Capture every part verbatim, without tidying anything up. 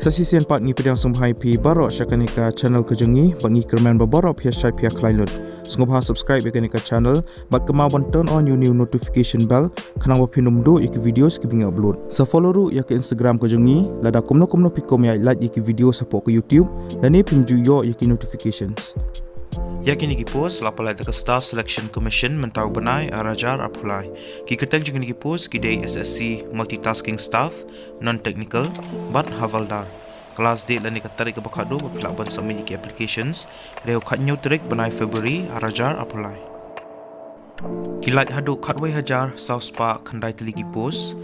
Te shisien pat ngi pdiang sngewbha ïa phi baroh sha kane ka channel ka jong ngi, bad ngi kyrmen ba baroh phi ïa shait phi ïa khlaiñ lut. Sngewbha subscribe ïa kane ka channel, bad kynmaw ban turn on ïa une u notification bell, khnang ba phin ym duh ïa ki videos kiba ngi upload. Sa follow ruh ïa ka Instagram ka jong ngi, lada kumno kumno phi kwah ban ïa like ïa ki videos hapoh ka YouTube, lane phim ju ïoh ïa ki notifications. Ïa kine ki post la pynlait da ka Staff Selection Commission mynta u bnai ar hajar arphew lai. Ki kyrteng jong kine ki post ki dei S S C Multitasking Staff, Non-Technical, bad Havildar. Ka last date lane ka tarik kaba khatduh ba phi lah ban submit ïa ki applications, ka dei u khathynñiew tarik bnai February ar hajar arphew lai. Ki lait haduh khatwei hajar saw spah khyndai tylli ki post,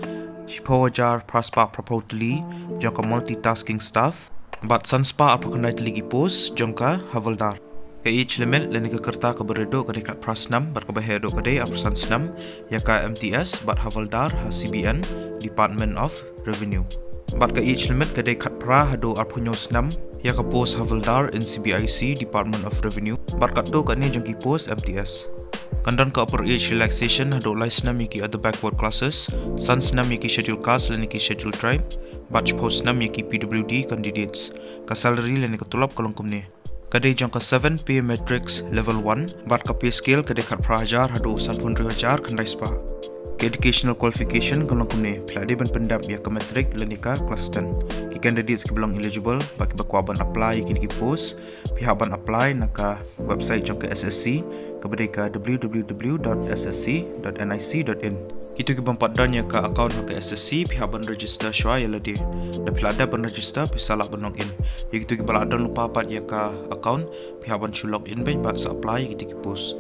shiphew hajar phra spah phraphew tylli jong ka Multitasking Staff, bad san spah arphew khyndai tylli ki post jong ka Havildar. Ka age limit lane ka rta kaba rit duh ka dei khatphra snem, bad kaba heh duh ka dei arphew san snem, ïa ka M T S bad Havildar ha C B N, Department of Revenue. Bad ka age limit ka dei khatphra haduh arphew hynñiew snem, ïa ka post Havildar in C B I C, Department of Revenue. Bad katto katne jong ki post M T S. Kan don ka upper age relaxation haduh lai snem ïa ki other backward classes, san snem ïa ki Scheduled Caste lane ki Scheduled Tribe, bad shiphew snem ïa ki P W D candidates. Ka salary lane ka tulop ka long kumne. Ka dei jong ka seven pay matrix level one, bad ka pay scale ka dei khatphra hajar haduh sanphew hynriew hajar khyndai spah. Ka educational qualification ka long kumne, phi lah dei ban pyndep ïa ka matric lane ka class ten. Ki candidates kiba long eligible bad kiba kwah ban apply ïa kine ki post, phi hap ban apply na ka website jong ka S S C, kaba dei ka W W W dot S S C dot N I C dot in. Kito ki bym pat don ïa ka account ha ka S S C, phi hap ban register shuwa ïa lade. Da phi la dep ban register, phi sa lah ban log in. Ïa kito kiba la don lypa pat ïa ka account, phi hap ban shu log in beit bad sa apply ïa kito ki post.